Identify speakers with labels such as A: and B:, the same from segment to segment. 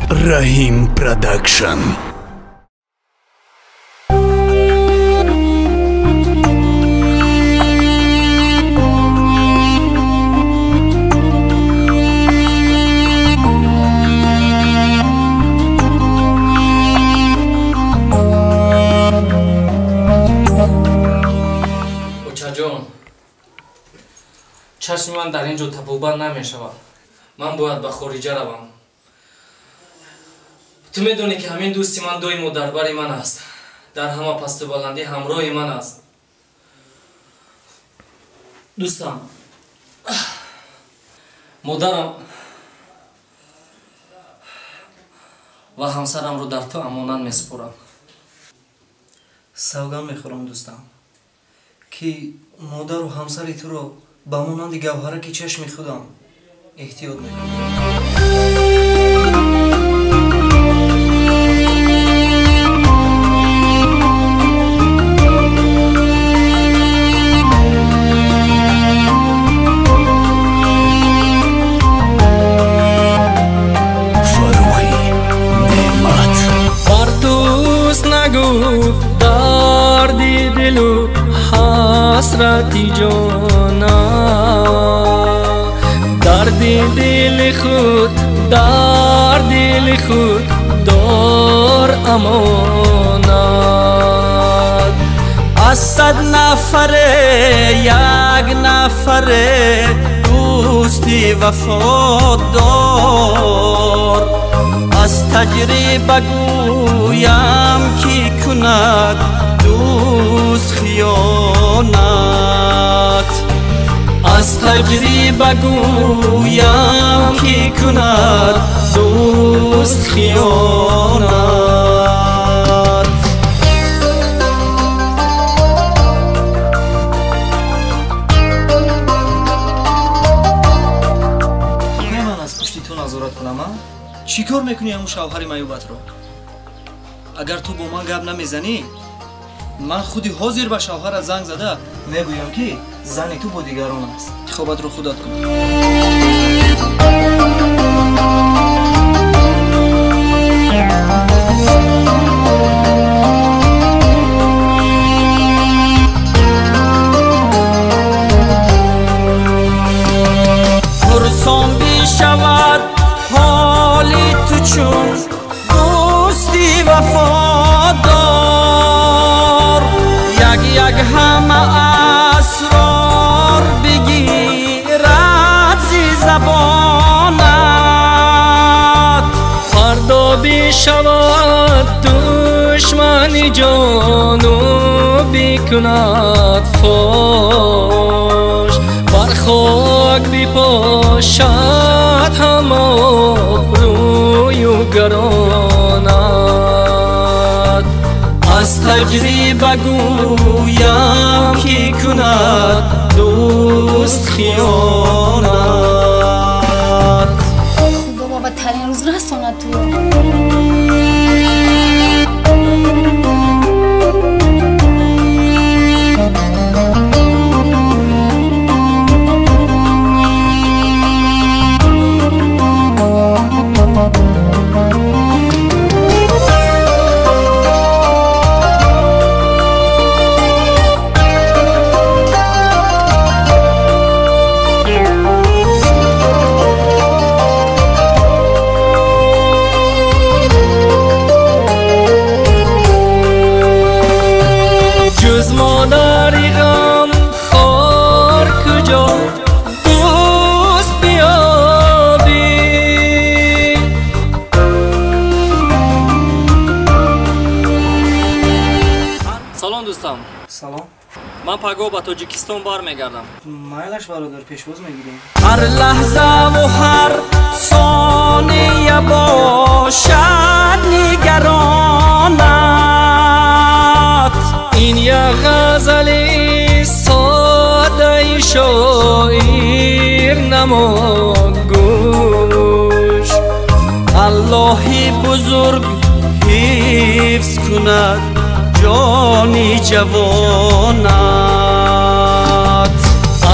A: Раҳим Продакшн.
B: Очаҷон, чашми ман дар ин ҷо табобат намешавад. Ман бояд ба хориҷа равам. Ту медонӣ, ки ҳамин дӯсти ман доимо дар бари ман аст, дар ҳама пасту баландӣ ҳамроҳи ман аст. Дӯстам, модарам ва ҳамсарамро дар ту амонат месупорам.
C: Савганд мехӯрам, дӯстам, ки модару ҳамсари туро ба монанди гавҳараки чашми худам эҳтиёт мекунам.
A: Фаррухи Неъмат.
B: Бар дӯст нагуфт дарди дилу ҳасрати ҷона, дарди дили худ дар дили худ дор амонат.
D: Аз 100 нафаре як нафаре дӯсти вафодор, аз таҷриба гӯям, ки кунад дӯст хиёнат. Аз таҷриба гӯям, ки кунад дӯст хиёнат.
C: Не, ман аз пушти ту назорат кунам, а? Чӣ кор мекунӣ ҳамун шавҳари маюбатро? Агар ту бо ман гап намезанӣ, ман худи ҳозир ба шавҳарат занг зада мегӯям, ки зани ту бо дигарон аст. Интихобатро худат кун.
D: Пурсон бишавад ҳоли ту чун дӯсти вафодор, як як ҳама асрор бигирад зи забонат.
B: Фардо бишавад душмани ҷону бикунад фош, бар хок бипошад ҳама обрӯю гаронат.
D: Аз таҷриба гӯям, ки кунад дӯст хиёнат.
E: Худо ба бадтарин рӯз расонад ту.
B: Ҷуз модари ғамхор куҷо дӯст биёбӣ? Салом, дӯстам.
C: Салом.
B: Ман пагоҳ ба Тоҷикистон бармегардам.
C: Майлаш, бародар, пешвоз мегирем.
D: Ҳар лаҳзаву ҳар сония бошад нигаронат.
B: Ин як ғазали содаи шоир намо гӯш.
D: Аллоҳи бузург ҳифз кунад ҷони ҷавонат.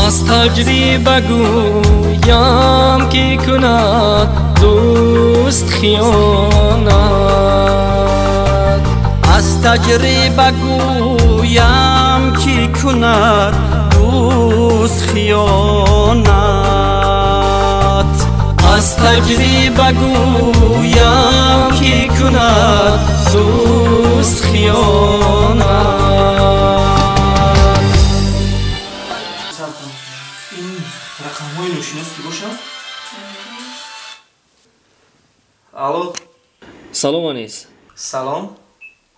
B: Аз таҷриба гӯям, ки кунад дӯст. хиёнат.
D: Аз таҷриба гӯям, ки кунад дӯст хиёнат. Аз таҷриба гӯям, ки кунад дӯст хиёнат.
C: Ин рақамҳои ношинос ки бошанд? Алло.
B: Салом, Анис.
C: Салом.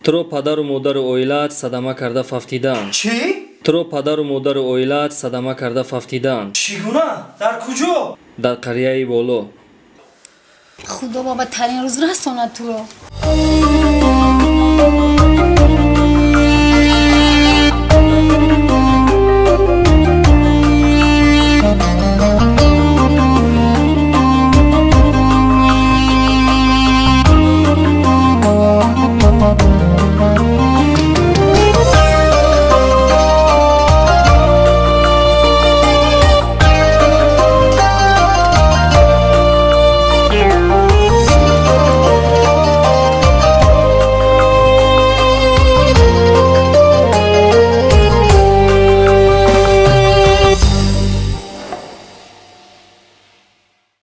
B: Туро падару модару оилаат садама карда фавтидаанд.
C: Чӣ?
B: Туро падару модару оилаат садама карда фавтидаанд.
C: Чӣ гуна? Дар куҷо?
B: Дар қарияи боло.
E: Худо ба бадтарин рӯз расонад туро.